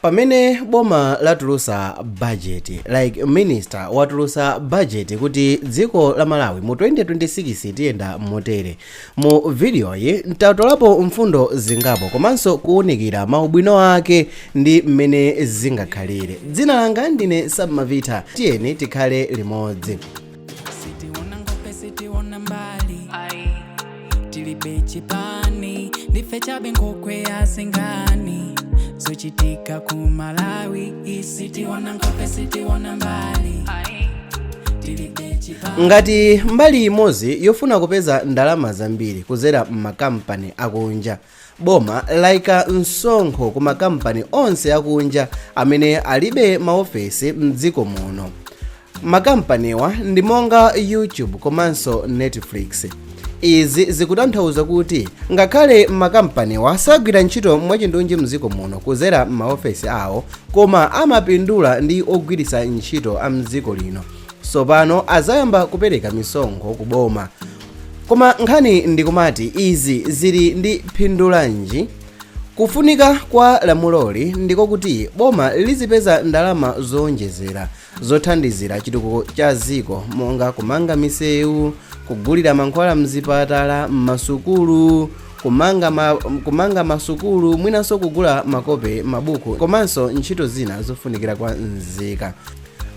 Pamene boma latulusa budget, like minister watulusa budget kuti dziko la Malawi mu 2026 tiyenda motere, mu videoyi ntatolapo mfundo zingapo komanso kuwunikira maubwino ake ndi mmene zingakhalire. Dzina langa ndine Samavita, tiyeni tikhale limodzi. Sitiona ngope, sitiona mbali, tilibe chipani, ndife chabe nkhokwe yazingani zochitika ku Malawi. Sitiona ngope, sitiona mbali, tilibe chipani. Ngati mbali imodzi yofuna kupeza ndalama zambiri kuzera m'makampani akunja, boma layika msonkho ku makampani onse akunja amene alibe maofesi mdziko muno. Makampaniwa ndi monga YouTube komanso Netflix. Izi zikutanthauza kuti ngakhale makampaniwa sagwira ntchito mwachindunji mdziko muno kuzera m'maofesi awo, koma amapindula ndi ogwiritsa ntchito a mdziko lino. Tsopano azayamba kupereka misonkho ku boma. Koma nkhani ndikumati, izi zili ndi phindu lanji? Kufunika kwa lamuloli ndikokuti boma lizipeza ndalama zowonjezera zothandizira chitukuko cha dziko, monga kumanga misewu, kugulira mankhwala mzipatala, m'masukulu, kumanga masukulu, mwinanso kugula makope, mabuku komanso ntchito zina zofunikira kwa nzika.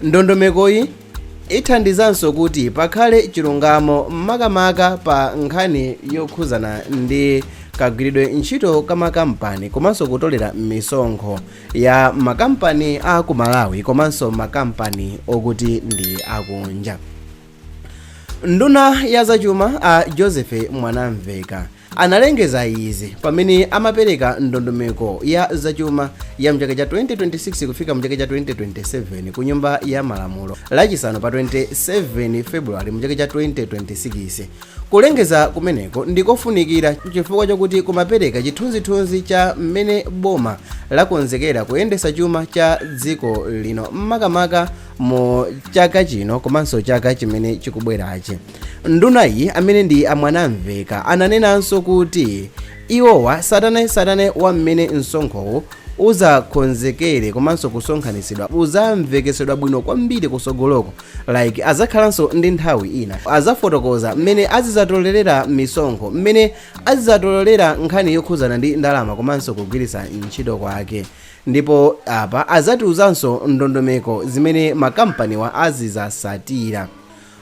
Ndondomekoyi ithandizanso kuti pakhale chilungamo, makamaka pa nkhani yokhuzana ndi kagwiridwe ntchito ka makampani komanso kutolera misonkho ya makampani a ku Malawi komanso makampani okuti ndi akunja. Nduna ya zachuma a Joseph Mwanamveka analengeza izi pamene amapereka ndondomeko ya zachuma ya mchaka cha 2026 kufika mchaka cha 2027 ku Nyumba ya Malamulo Lachisanu pa 27 February mchaka cha 2026. Kulengeza kumeneko ndikofunikira chifukwa chakuti kumapereka chithunzithunzi cha mmene boma lakonzekera kuyendesa chuma cha dziko lino, makamaka mu chaka chino komanso chaka chimene chikubwerachi. Nduna iyi, amene ndi a Mwanamveka, ananenanso kuti iwowa satane wa mmene msonkhowo uzakonzekere komanso kusonkhanitsidwa uzamvekesedwa bwino kwambiri kusogoloko, like azakhalanso ndi nthawi ina azafotokoza mmene azizatolera misonkho, mmene azizatolera nkhani yokhuzana ndi ndalama komanso kugwiritsa ntchito kwake. Ndipo apa azatiuzanso ndondomeko zimene makampaniwa azizasatira.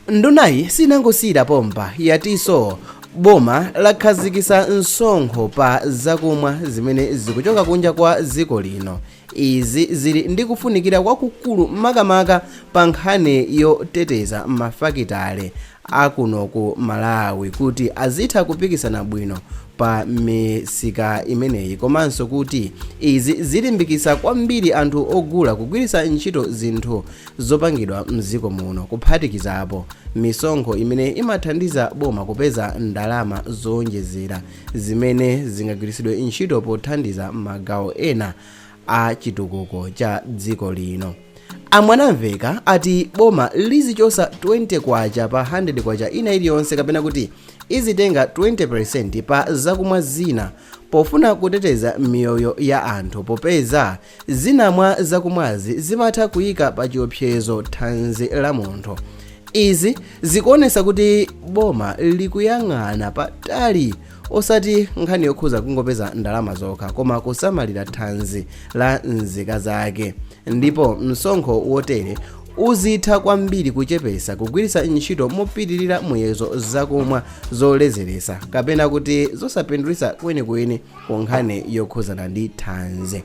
Ndunayi sinangosiyira pompa, yatinso boma lakhazikitsa msonkho pa zakumwa zimene zikuchoka kunja kwa dziko lino. Izi zili ndi kufunikira kwakukulu, makamaka pa nkhani yoteteza mafakitale akuno ku Malawi kuti azitha kupikisana bwino pa misika imeneyi, komanso kuti izi zilimbikitsa kwambiri anthu ogula kugwiritsa ntchito zinthu zopangidwa mdziko muno, kuphatikizapo misonkho imene imathandiza boma kupeza ndalama zowonjezera zimene zingagwiritsidwe ntchito pothandiza magawo ena a chitukuko cha dziko lino. A Mwanamveka ati boma lizichosa 20 kwacha pa 100 kwacha ina iliyonse, kapena kuti izitenga 20% pa zakumwa zina, pofuna kuteteza miyoyo ya anthu, popeza zina mwa zakumwazi zimatha kuyika pa chiopsezo thanzi la munthu. Izi zikuonesa kuti boma likuyang'ana patali, osati nkhani yokhuza kungopeza ndalama zokha, koma kusamalira thanzi la nzika zake. Ndipo msonkho wotere uzitha kwambiri kuchepesa kugwiritsa ntchito mopitirira muyezo zakumwa zolezeresa kapena kuti zosapindulitsa kwenikweni ku nkhani yokhuzana ndi thanzi.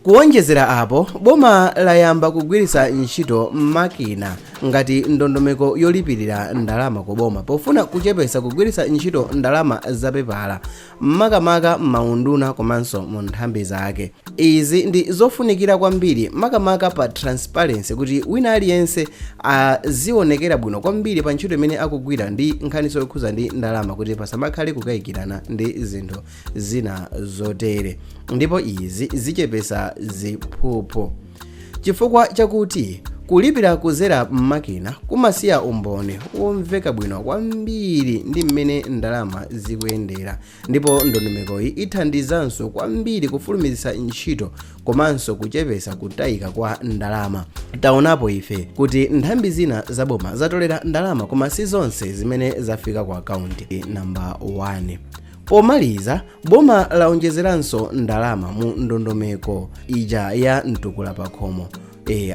Kuwonjezera apo, boma layamba kugwiritsa ntchito makina ngati ndondomeko yolipirira ndalama ku boma pofuna kuchepesa kugwiritsa ntchito ndalama zapepala, makamaka m'maunduna komanso mu nthambi zake. Izi ndi zofunikira kwambiri, makamaka pa transparency, kuti wina aliyense azionekera bwino kwambiri pa ntchito imene akugwira ndi nkhaniso yokhuza ndi ndalama, kuti pasamakhale kukayikirana ndi zinthu zina zotere. Ndipo izi zichepesa ziphuphu, chifukwa chakuti Kulipira kuzera m'makina kumasiya umboni womveka bwino kwambiri ndi mmene ndalama zikuyendera, ndipo ndondomekoyi ithandizanso kwambiri kufulumizitsa ntchito komanso kuchepesa kutayika kwa ndalama. Taonapo ife kuti nthambi zina zaboma zatolera ndalama, koma si zonse zimene zafika ku akaunti. Namba 1. Pomaliza, boma laonjezeranso ndalama mu ndondomeko ija ya Mtukula Pakhomo.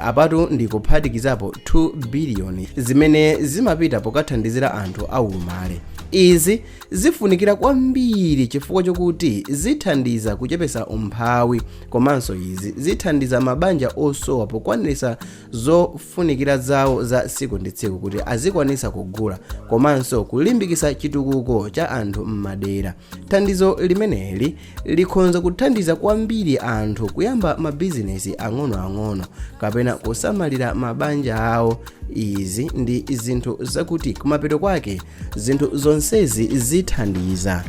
Apatu ndikuphatikizapo 2 biliyoni zimene zimapita pokathandizira anthu aulumale. Izi zifunikira kwambiri chifukwa chokuti zithandiza kuchepesa umphawi, komanso izi zithandiza mabanja osowa pokwanirisa zofunikira zawo za tsiku ndi tsiku kuti azikwanisa kugula, komanso kulimbikitsa chitukuko cha anthu m'madera. Thandizo limeneli likhonza kuthandiza kwambiri anthu kuyamba mabizinesi ang'onoang'ono kapena kusamalira mabanja awo. Izi ndi zinthu zakuti kumapeto kwake zinthu zonsezi zithandiza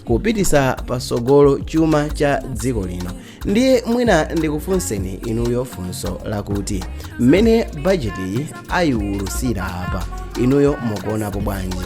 kupitisa pasogolo chuma cha dziko lino. Ndiye mwina ndikufunseni inuyo funso lakuti, mmene bajeti ayiwulusira apa, inuyo mukuonapo bwanji?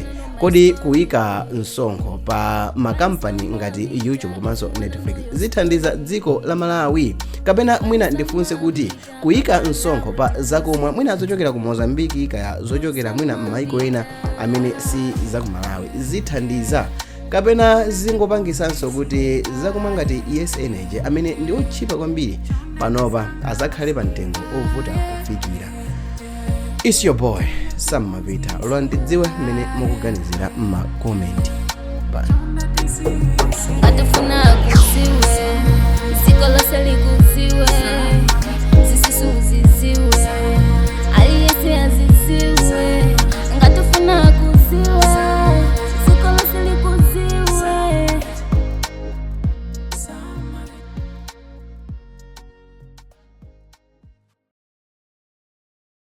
Kodi kuyika msonkho pa makampani ngati YouTube komanso Netflix zithandiza dziko la Malawi? Kapena mwina ndifunse kuti, kuyika msonkho pa zakumwa mwina zochokera ku Mozambiki kaya zochokera mwina m'maiko ena amene si zaku Malawi zithandiza, kapena zingopangisanso kuti zakumwa ngati Yes Energy, amene ndi otchipa kwambiri panopa, azakhale pa mtengo ovuta kufikira? It's your boy Sam Mavita. Lwa ndidziwe mmene mukuganizira m'makomenti. Bye. Atufuna kuziwe dziko lonse.